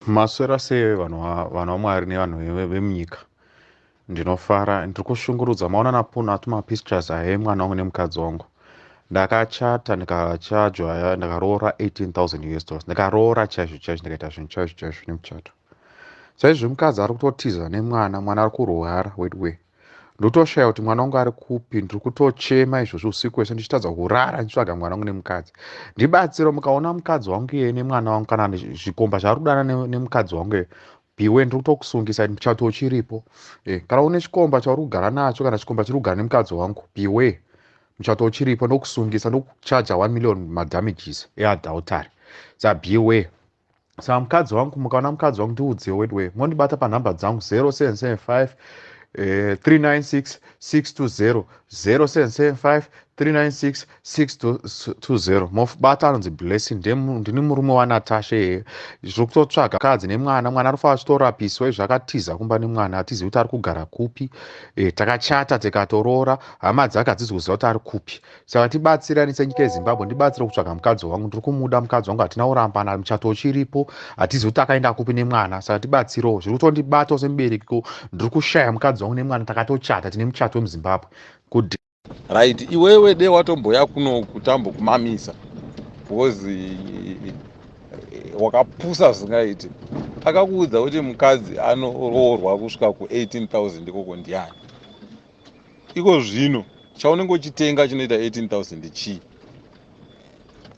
Maswera sei vanhu vaMwari nevanhu vemunyika. Ndinofara, ndiri kushungurudza. Maona napuna tumapictures aya emwana wangu nemukadzi wangu. Ndakachata, ndikachajwa, ndakaroora 18,000 US dollars. Ndikaroora chaizvo chaizvo, ndikaita zvinhu chaizvo chaizvo nemuchato. Saizvo mukadzi ari kutotiza nemwana, mwana ari kurwara weduwe. Ndotoshaya kuti mwana wangu ari kupi. Ndiri kutochema izvozvo usiku wese ndichitadza kurara ndichitsvaga mwana wangu nemukadzi. Ndibatsiro, mukaona mukadzi wangu iye nemwana wangu, kana zvikomba zvaari kudana nemukadzi wangu iye, biwe, ndiri kutokusungisa, muchato uchiripo. Kana une chikomba chauri kugara nacho, kana chikomba chiri kugara nemukadzi wangu, biwe, muchato uchiripo, ndokusungisa, ndokuchaja 1 million madamages eadultery. Saka biwe, saka mukadzi wangu, mukaona mukadzi wangu, ndiudzewo weduwe. Mondibata panhamba dzangu 0775 396 620, 0775 396 620. Mobata anonzi Blessing, ndini murume waNatasha. Iye zviri kutotsvaga mukadzi nemwana. Mwana anofanira achitorapiswa izvo, akatiza kumba nemwana, hatizivi kuti ari kugara kupi. Takachata, tikatoroora, hama dzake hadzizi kuziva kuti ari kupi. Saka tibatsirani senyika yeZimbabwe, ndibatsire kutsvaga mukadzi wangu. Ndiri kumuda mukadzi wangu, hatina kurambana, muchato uchiripo, hatizivi kuti akaenda kupi nemwana. Saka tibatsirewo, zviri kutondibatawo semubereki ko, ndiri kushaya mukadzi wangu nemwana. Takatochata, tine muchato wemuZimbabwe. Good. Right, iwewe de watomboya kuno kutambokumamisa because wakapusa zvingaiti. Akakuudza kuti mukadzi anoroorwa kusvika ku18,000 ikoko ndiani? Iko zvino chaunenge uchitenga chinoita 18,000 chii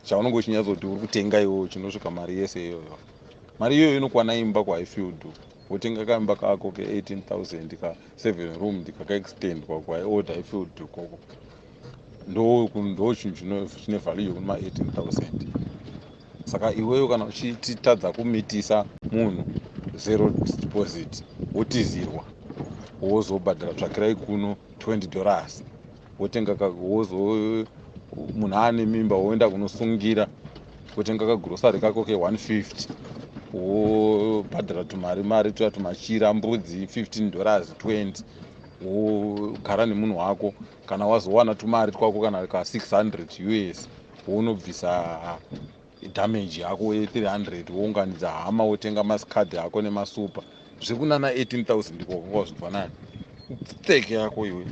chaunenge uchinyatsoti uri kutenga iwowo chinosvika mari yese iyoyo? Mari iyoyo inokwana imba kuHighfield. Wotenga kaimba kako ke18,000 ka7 room, kakaextendwa kwaold Highfield ikoko, ndo chinhu chine value yekuma 18,000. Saka iweyo kana uchitadza kumitisa munhu zero deposit, wotizirwa, wozobhadhara tsvakirai kuno $20, wotenga, wozo munhu aane mimba, woenda kunosungira, wotenga kagrocery kako ke150, wobhadhara tumari mari tuya tumachira, mbudzi $15, 20, wogara nemunhu wako. Kana wazowana tumari twako, kana ka600 US, wounobvisa damage yako ye300, wounganidza hama, wotenga maskadhi ako nemasupa. Zvekunana 18,000 ikoko kwazvibva nani? Pfeke yako iwe.